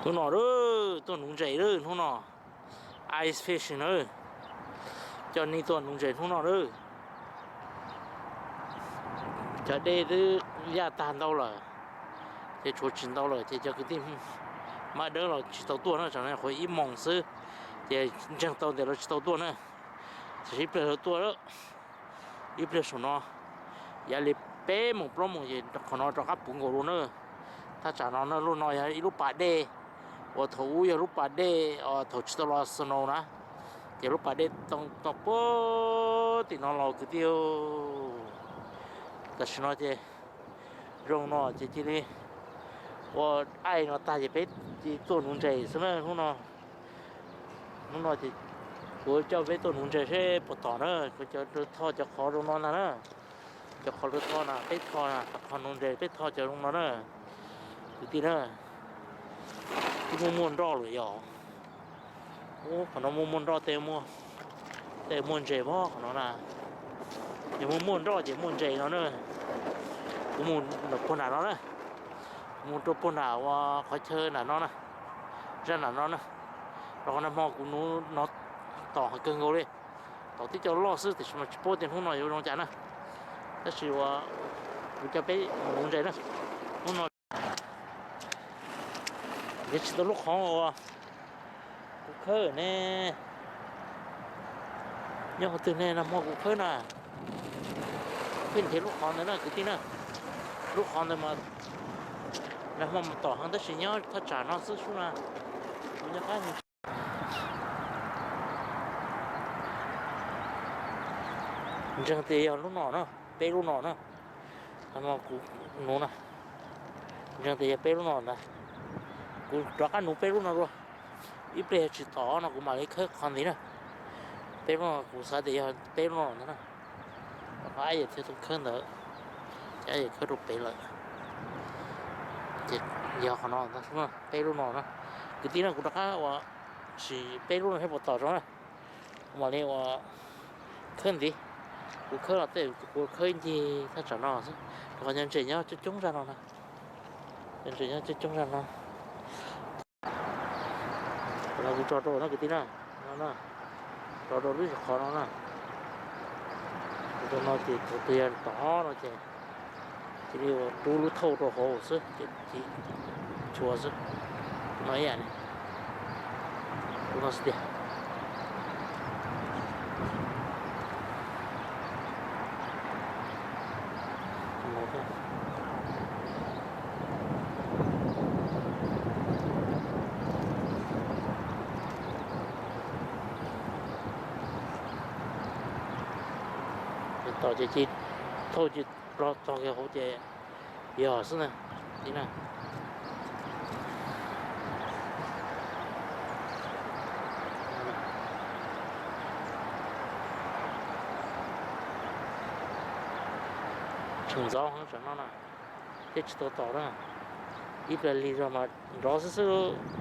Hnub no lawm, tuaj nuv ntses lawm hnub no. Ice fishing na. Coj nej tuaj nuv ntses hnub no lawm. Cov dej twb yaj tag ntau lawm, ces tshuav tsis ntau lawm ces cov kwv tij mab dawb los tsis tau tuaj na, tsam no qhuav ib moos xwb, ces ntseeg tau tias lawv tsis tau tuaj na. Tiam sis ib pliag lawv tuaj lawm, ib pliag saum no, yav li peb moos plaub moos ces qhov no rov qab puv nkaus dua na. Thaj tsam no na, lub no yog ib lub pas dej uas thaum ub yog lub pas dej thaum tsis tau los snow na, ces lub pas dej tau puag tim no los kwv tij. Tam sim no ces zoo no ces cia li ua aij no tag ces peb cia li tuaj nuv ntses xwb na hnub no. Hnub no ces kuv coj peb tuaj nuv ntses seb puas tom na, kuv cov thoj cov qhov zoo no ntag na. Cov qhov lawv thoj na, peb thoj na, qhov nuv ntses peb thoj cov zoo no na. Kwv tij na, twb muaj muaj nroj lawm yog. Ub, qhov no muaj muaj nroj, tej muaj ntses mog qhov no na. Ces muaj muaj nroj ces muaj ntses no na. Kuv mus puag nram no na, mus rau puag nram ua qhov chaw nram no na, zaj nram no na. Rau qhov nag hmo kuv nuv no tom heev kawg nkaus li. Tom tib co loj xwb tiam sis mas tsis paub tias hnub no yuav zoo cas na. Tab sis uas kuv coj peb mus nuv ntses na. Hnub no nrhiav tsis tau lub qhov uas kuv khawb ne. Nyob qhov twg ne nag hmo kuv khawb na? Khawb nrhiav lub qhov ntawd na kwv tij na. Lub qhov ntawd mas nag hmo mas tom heev tab sis nyob thaj tsam no xwb sub na. Kuv nyob qab ntseeg tias yog lub no na, peb lub no na. Nag hmo kuv nuv na, ntseeg tias yog peb lub no ntag. Kuv rov qab nuv peb lub no dua, ib pliag yog tsis tom no kuv mam li khawb qhov ntxiv na. Peb lub no kuv xav tias yog peb lub no ntag na. Rau qhov ab yawm thiab tus khawb ntawd, ces ab yawm khawb rau pem lawm. Ces yog qhov no ntag, peb lub no na. Kwv tij no kuv rov qab ua sim peb lub no thiab puas tom zoo na. Kuv mam li ua khawb ntxiv. Kuv khawb los tej kuv khawb ncig thaj tsam no xwb, rau qhov cov ntses nyob coob coob zaj no na. Cov ntses nyob coob coob zaj no. Qhov no kuv tso rau no kwv tij na, no na, tso rau lub qhov no na. Kuv rau no ces thaum twg yog tom ob no ces cia li ua rub lub thauj rau hauv xwb ces chua xwb. No ib yam li, rub no xwb tiag. Tom ces cia thauj cia plho txog kiag hauv ces yog xwb na. Ib na, tseem ntxov heev tsam no na, thiab tsis tau tom na. Ib pliag lig zog mas nrov xwb xwb.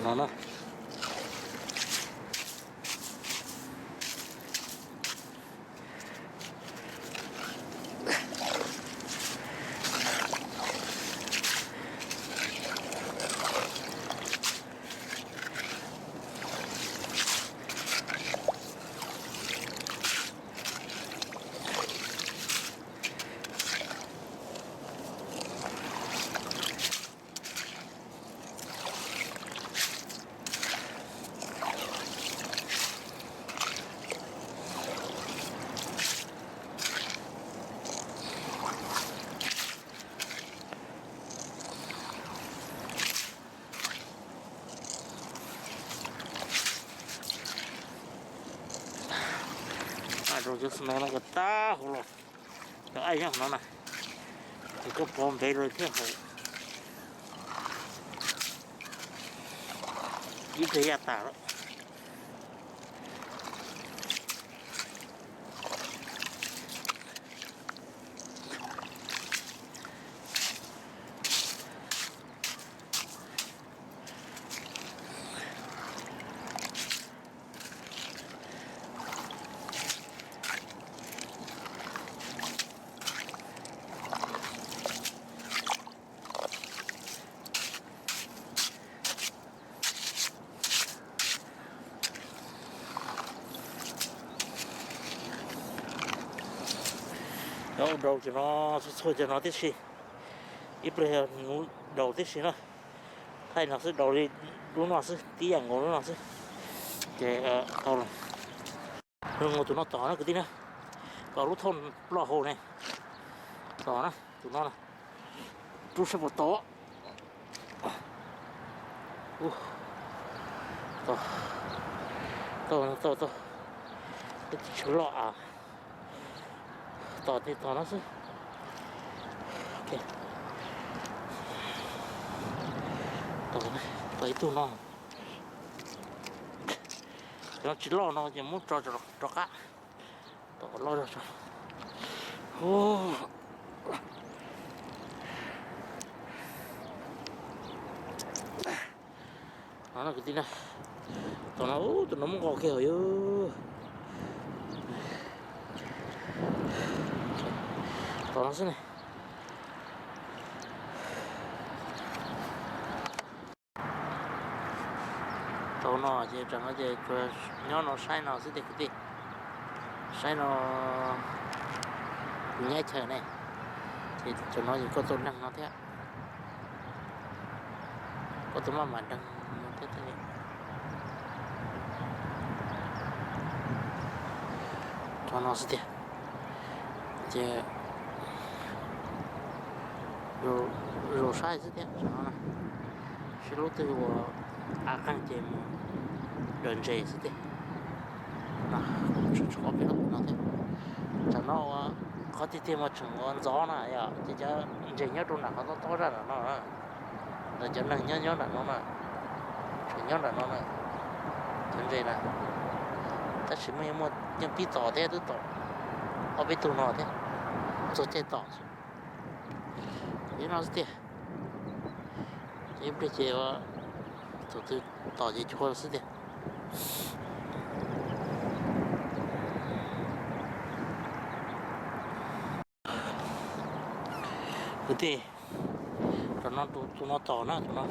No na. Rau cov snow no kom tag huv los, cov aib nyob no na, ces koj pov ntev lawm thiaj haum. Ib pliag yaj tas lawm. Cov ua daus cov no, txhua txhua cov no tib si, ib pliag yog mus daus tib si na. Thaij no xwb, daus li lub no xwb, tib yam nkaus lub no xwb. Ces tau lawm. Mus tus no tom na kwv tij na, tom lub thauj ploj hauv ne. Tom na, tus no na, rub saib puas tom. Tau, tau, tau, tsis loj a. Tom ces tom no xwb. Tom, tom ib tug no. Cov tsis loj no ces muab tso rov qab. Tom loj zog tso. No kwv tij na, tom no, tus no muaj nqos kiag hauv yus. Tom no xwb ne. Tau no ces tsam no ces tsuas nyob no saib no xwb tiag kwv tij. Saib no, kuv nyob chaw ne, ces cov no ces koj tau neeg no thiab, koj tau maj mam deeg no thiab. Tso no xwb tiag, ces zoo saib xwb thiab. Sib lub twg uas av qeeg ces mus daws ntses xwb tiag. Tshuav ob peb lub no thiab. Tsam no ua qhov tiag tiag mas tseem ua ntxov na yom, ces cov ntses nyob rau nram qhov tob tob zaj nram no na, ntawm cov neeg nyob nyob nram no na, tseem nyob nram no na, cov ntses na. Tab sis muaj, muaj yeej pib tom thiab, twb tom ob peb tug no thiab, txog caij tom xwb. Ib no xwb tiag, ces ib pliag ces thaum twg tom ces cuag xwb tiag. Kwv tij, tam no tus no tom na, tus no,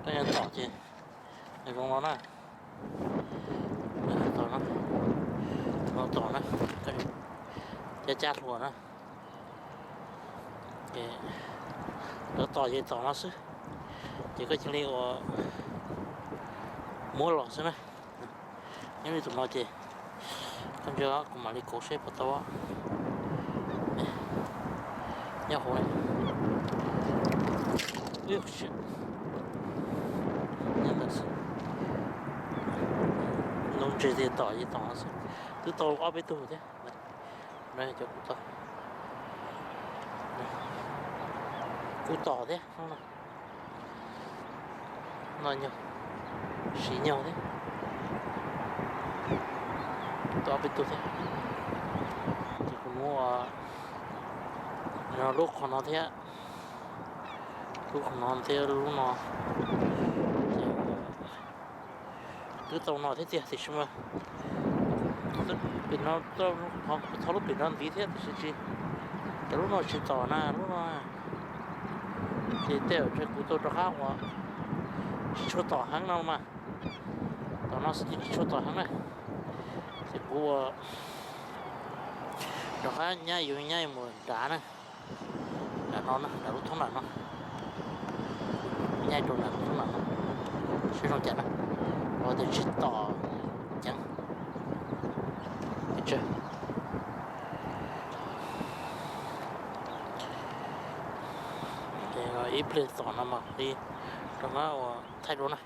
koj yuav tom ces nws zoo no na. Tom no, tus no tom na, cab cab hluas na. Lawv tom ces tom no xwb, ces koj cia li ua muab los xwb na. Nyob li tus no ces koj ntsia kuv mam li kauv seb puas tau. Nyob hauv ne. Nyob ntawd xwb. Nub ntses tias tom ces tom no xwb. Twb tau ob peb tug thiab. Cov kuv tau, kuv tom thiab no. No nyuag, siv nyuag thiab. Tau ob peb tug thiab. Ces kuv muab lub qhov no thiab, lub qhov no thiab lub no, ces Twb tau no thiab tiag tiam sis mas pem no, kuv thov lub pem no ntxiv thiab tiam sis tsis, cov lub no tsis tom na, lub no ces tej zaum kuv tau rov qab ua tsis tshua tom heev no mas, tom no xwb ces tsis tshua tom heev na. Ces kuv ua rov qab nyab yus nyab mus nrad na, nram no na, nram lub thoob nram no, nyab rau nram lub thoob nram no, saib zoo cas na, ua tias tsis tom ceev. Ib pliag tom no mas li rov qab ua thaij dua na.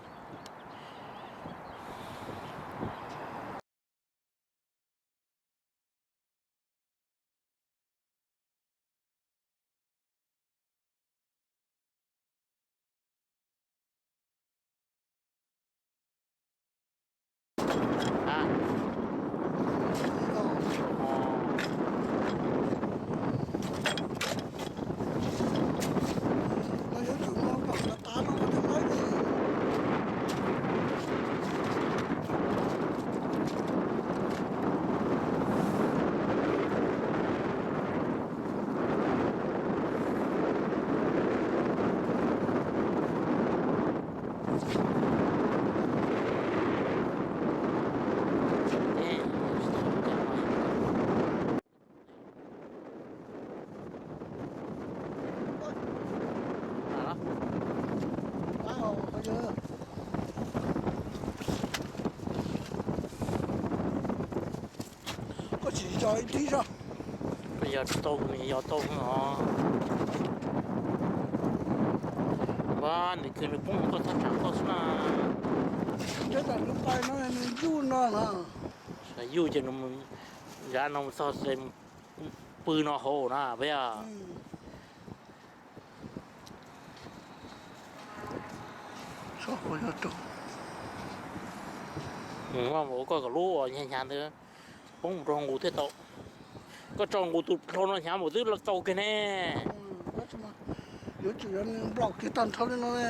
Koj tsis yog ib tib zog. Yog tsis tau kuv nim yog tau os. Ua nws kws nws poob hauv koj thaj tsam koj xwb na. Nyob ntawm lub pai no nws yuj no na. Yuj ces nws zav no mus txog pw no hauv na peb. Mus ua koj kom lub uas hnyav hnyav ntawd poob mus rau hauv nqus thiaj tau. Koj tso nqus tus dlhau no hnyav npaum twb tau kiag ne. Yuav tsum yog nws nplaum kiag tag nrho li no ne.